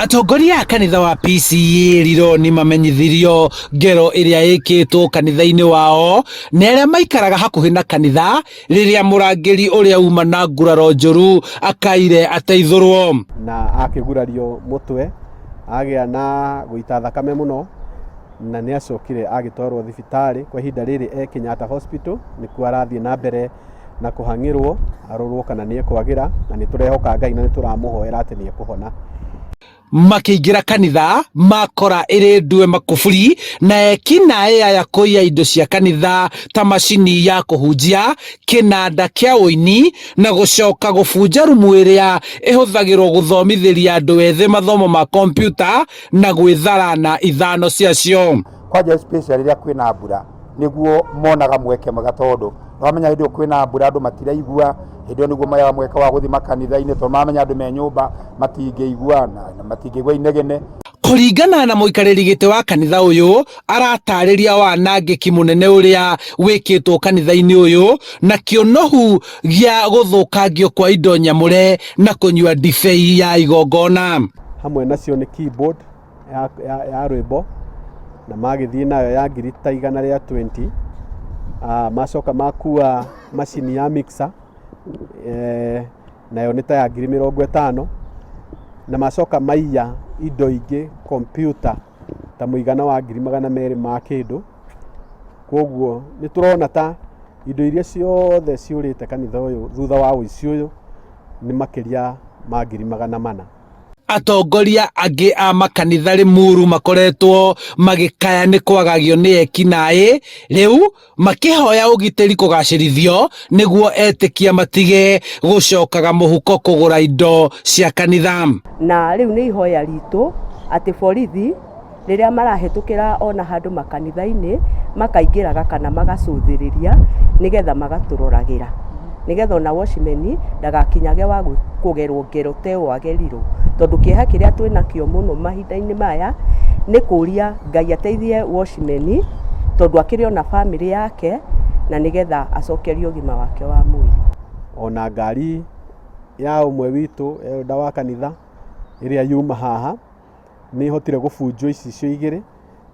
Atongoria a kanitha wa PCEA Rironi mamenyithirio ngero ĩrĩa ĩkĩtwo kanitha-inĩ wao nĩ arĩa maikaraga hakuhĩ na kanitha rĩrĩa mũrangĩri ũrĩa uma na nguraro njũru akaire ateithũrwo. Na akĩgurario mũtwe, agĩa na gũita thakame mũno, na nĩ acokire agĩtwarwo thibitarĩ. Kwa ihinda rĩrĩ e Kenyatta Hospital, nĩkuo arathiĩ na mbere na kũhang'ĩrwo arorwo kana nĩ ekwagĩra, na nĩ tũrehoka Ngai na nĩ tũramũhoera atĩ nĩ ekũhona. Makĩingĩra kanitha makora ĩrĩ ndue makuburi na ekinaĩ aya kũiya indo cia kanitha ta macini ya kũhunjia, kĩnanda kĩa ũini na gũcoka gũbunja rumu ĩrĩa ĩhũthagĩrwo gũthomithĩria andũ ethĩ mathomo ma kompiuta na gwĩthara na ithano ciacio. Kwanja especially rĩrĩa kwĩna mbura nĩguo monaga mweke mwega tondũ nĩwamenya hĩndĩ ĩyo kwĩna mbura andũ matiraigua, hĩndĩ ĩyo nĩguo moyaga mweke wa gũthiĩ makanitha-inĩ tondũ mamenya andũ me nyũmba matingĩigua na matingĩigua inegene. Kũringana na mũikarĩri gĩtĩ wa kanitha ũyũ, aratarĩria wanangĩki mũnene ũrĩa wĩkĩtwo kanitha-inĩ ũyũ na kĩũnũhu gĩa gũthũkangio kwa indo nyamũre na kũnyua ndibei ya igongona. Hamwe nacio nĩ keyboard ya, ya, ya rwĩmbo na magĩthiĩ nayo ya ngiri ta 120. Macoka makua macini ya mixer, nayo nĩ ta ya 50,000, na macoka maiya indo ingĩ kompiuta ta mũigana wa 200,000 ma kĩndũ. Koguo nĩ tũrona ta indo iria ciothe ciũrĩte kanitha ũyũ thutha wa ũici ũyũ nĩ makĩria ma 400,000. Atongoria angĩ a makanitha Limuru makoretwo magĩkaya nĩ kwagagio nĩ ekinaĩ, rĩu makĩhoya ũgitĩri kũgacĩrithio nĩguo etĩkia matige gũcokaga mũhuko kũgũra indo cia kanitha. Na rĩu nĩ ihoya ritũ atĩ borithi rĩrĩa marahĩtũkĩra ona handũ makanitha-inĩ, makaingĩraga kana magacũthĩrĩria nĩgetha magatũroragĩra, nĩgetha ona watchman ndagakinyage wa kũgerwo ngero ta ĩyo agerirwo. Tondũ kĩeha kĩrĩa twĩnakĩo mũno mahinda-inĩ maya nĩ kũria Ngai ateithie watchman tondũ akĩrĩ ona bamĩrĩ yake na nĩgetha acokerio ũgima wake wa mwĩrĩ. Ona ngari ya ũmwe witũ elder wa kanitha ĩrĩa yuma haha nĩ ĩhotire gũbunjwo icicio igĩrĩ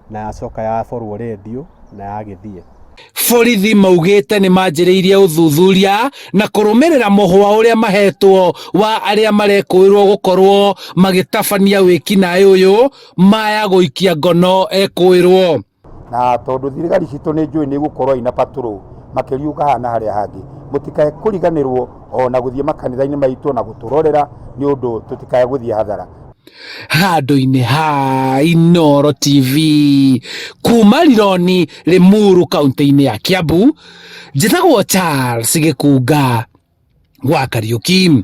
na yacoka yaborwo redio na yagĩthiĩ. Borithi maugĩte nĩ manjĩrĩirie ũthuthuria na kũrũmĩrĩra mũhwa ũrĩa mahetwo wa arĩa marekũĩrwo gũkorwo magĩtabania wĩkinaĩ ũyũ maya gũikia ngono ekũĩrwo. Na tondũ thirikari citũ nĩ njũĩ nĩ igũkorwo ina patrol makĩria ũkahana harĩa hangĩ, mũtikae kũriganĩrwo ona gũthiĩ makanitha-inĩ maitũ na gũtũrorera nĩ ũndũ tũtikae gũthiĩ hathara. Handũ-inĩ ha Inooro TV kuma Rironi, Limuru, kaunti-inĩ ya Kiambu, njĩtagwo Charles Gĩkunga wa Kariũki.